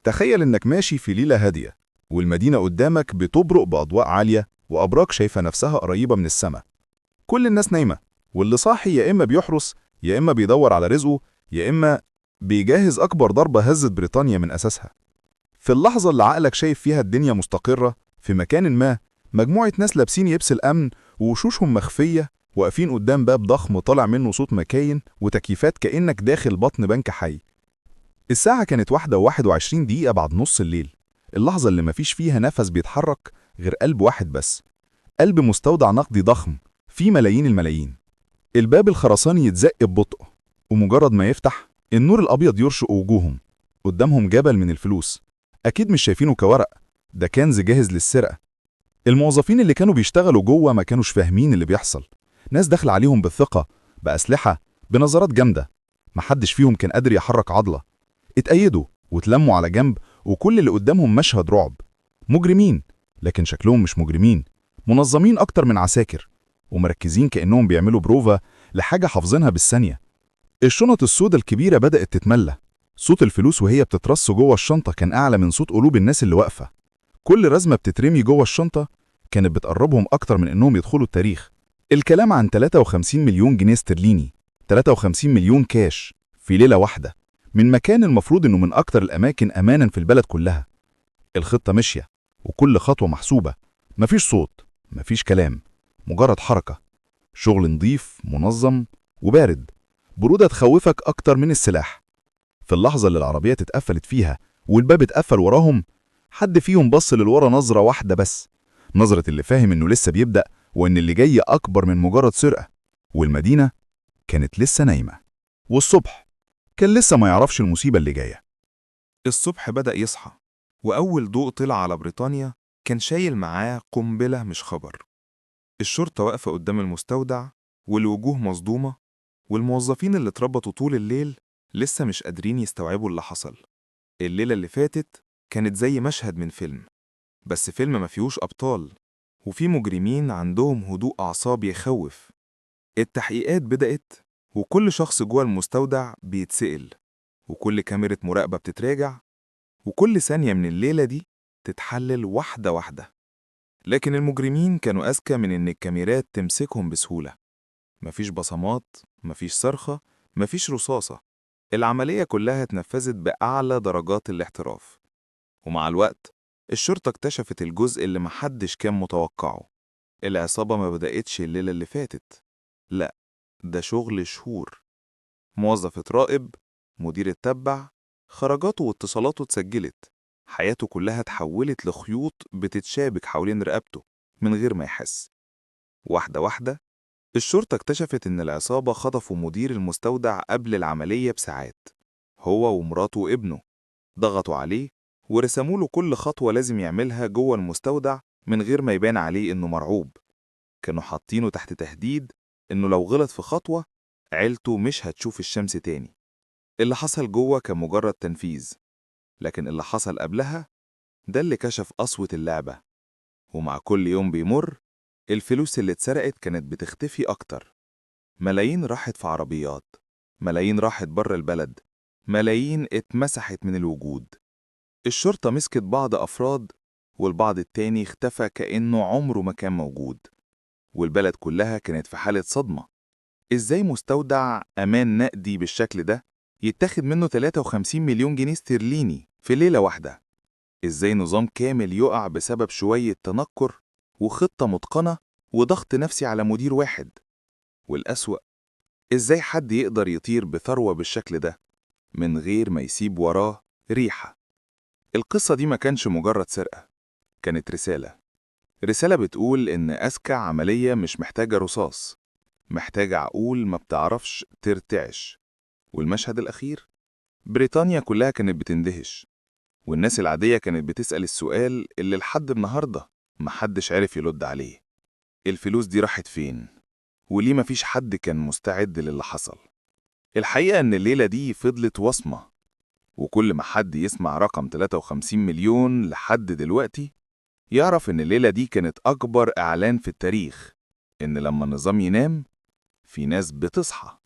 تخيل إنك ماشي في ليلة هادية والمدينة قدامك بتبرق بأضواء عالية وأبراج شايفة نفسها قريبة من السماء. كل الناس نايمة، واللي صاحي يا إما بيحرس، يا إما بيدور على رزقه، يا إما بيجهز أكبر ضربة هزت بريطانيا من أساسها. في اللحظة اللي عقلك شايف فيها الدنيا مستقرة، في مكان ما مجموعة ناس لابسين لبس الأمن ووشوشهم مخفية واقفين قدام باب ضخم طالع منه صوت مكاين وتكييفات كأنك داخل بطن بنك حي. الساعة كانت 1:21 بعد نص الليل، اللحظة اللي مفيش فيها نفس بيتحرك غير قلب واحد بس، قلب مستودع نقدي ضخم فيه ملايين الملايين. الباب الخرساني يتزق ببطء، ومجرد ما يفتح النور الأبيض يرشق وجوههم. قدامهم جبل من الفلوس، أكيد مش شايفينه كورق، ده كنز جاهز للسرقة. الموظفين اللي كانوا بيشتغلوا جوه ما كانوش فاهمين اللي بيحصل. ناس داخله عليهم بالثقة، بأسلحة، بنظرات جامدة. محدش فيهم كان قادر يحرك عضلة. اتقيدوا واتلموا على جنب، وكل اللي قدامهم مشهد رعب. مجرمين، لكن شكلهم مش مجرمين، منظمين أكتر من عساكر، ومركزين كأنهم بيعملوا بروفا لحاجة حافظينها بالثانية. الشنط السوداء الكبيرة بدأت تتملى. صوت الفلوس وهي بتترص جوه الشنطة كان أعلى من صوت قلوب الناس اللي واقفة. كل رزمة بتترمي جوه الشنطة كانت بتقربهم أكتر من إنهم يدخلوا التاريخ. الكلام عن 53 مليون جنيه استرليني، 53 مليون كاش في ليلة واحدة، من مكان المفروض إنه من أكتر الأماكن أمانا في البلد كلها. الخطة ماشية وكل خطوة محسوبة، مفيش صوت، مفيش كلام، مجرد حركة، شغل نظيف منظم وبارد، برودة تخوفك أكتر من السلاح. في اللحظة اللي العربية اتقفلت فيها والباب اتقفل وراهم، حد فيهم بص للورا نظرة واحدة بس، نظرة اللي فاهم إنه لسه بيبدأ وإن اللي جاي أكبر من مجرد سرقة. والمدينة كانت لسه نايمة، والصبح كان لسه ما يعرفش المصيبة اللي جاية. الصبح بدأ يصحى، وأول ضوء طلع على بريطانيا كان شايل معاه قنبلة مش خبر. الشرطة واقفة قدام المستودع، والوجوه مصدومة، والموظفين اللي اتربطوا طول الليل لسه مش قادرين يستوعبوا اللي حصل. الليلة اللي فاتت كانت زي مشهد من فيلم، بس فيلم ما فيهوش أبطال، وفي مجرمين عندهم هدوء أعصاب يخوف. التحقيقات بدأت، وكل شخص جوه المستودع بيتسأل، وكل كاميرا مراقبة بتتراجع، وكل ثانية من الليلة دي تتحلل واحدة واحدة. لكن المجرمين كانوا أذكى من إن الكاميرات تمسكهم بسهولة. مفيش بصمات، مفيش صرخة، مفيش رصاصة. العملية كلها اتنفذت بأعلى درجات الاحتراف. ومع الوقت الشرطة اكتشفت الجزء اللي محدش كان متوقعه. العصابة ما بدأتش الليلة اللي فاتت، لا، ده شغل شهور. موظف اتراقب، مدير اتبع، خرجاته واتصالاته اتسجلت، حياته كلها اتحولت لخيوط بتتشابك حوالين رقبته من غير ما يحس. واحدة واحدة الشرطة اكتشفت إن العصابة خطفوا مدير المستودع قبل العملية بساعات، هو ومراته وابنه. ضغطوا عليه ورسموا له كل خطوة لازم يعملها جوه المستودع من غير ما يبان عليه إنه مرعوب. كانوا حاطينه تحت تهديد إنه لو غلط في خطوة عيلته مش هتشوف الشمس تاني. اللي حصل جوه كان مجرد تنفيذ، لكن اللي حصل قبلها ده اللي كشف قسوة اللعبة. ومع كل يوم بيمر الفلوس اللي اتسرقت كانت بتختفي أكتر. ملايين راحت في عربيات، ملايين راحت بره البلد، ملايين اتمسحت من الوجود. الشرطة مسكت بعض أفراد، والبعض التاني اختفى كأنه عمره ما كان موجود. والبلد كلها كانت في حالة صدمة. إزاي مستودع أمان نقدي بالشكل ده يتاخد منه 53 مليون جنيه استرليني في ليلة واحدة؟ إزاي نظام كامل يقع بسبب شوية تنكر وخطة متقنة وضغط نفسي على مدير واحد؟ والأسوأ، إزاي حد يقدر يطير بثروة بالشكل ده من غير ما يسيب وراه ريحة؟ القصة دي ما كانش مجرد سرقة، كانت رسالة. رسالة بتقول إن أذكى عملية مش محتاجة رصاص، محتاجة عقول ما بتعرفش ترتعش. والمشهد الأخير، بريطانيا كلها كانت بتندهش، والناس العادية كانت بتسأل السؤال اللي لحد النهاردة محدش عرف يرد عليه: الفلوس دي راحت فين؟ وليه مفيش حد كان مستعد للي حصل؟ الحقيقة إن الليلة دي فضلت وصمة، وكل ما حد يسمع رقم 53 مليون لحد دلوقتي يعرف إن الليلة دي كانت أكبر إعلان في التاريخ إن لما النظام ينام في ناس بتصحى.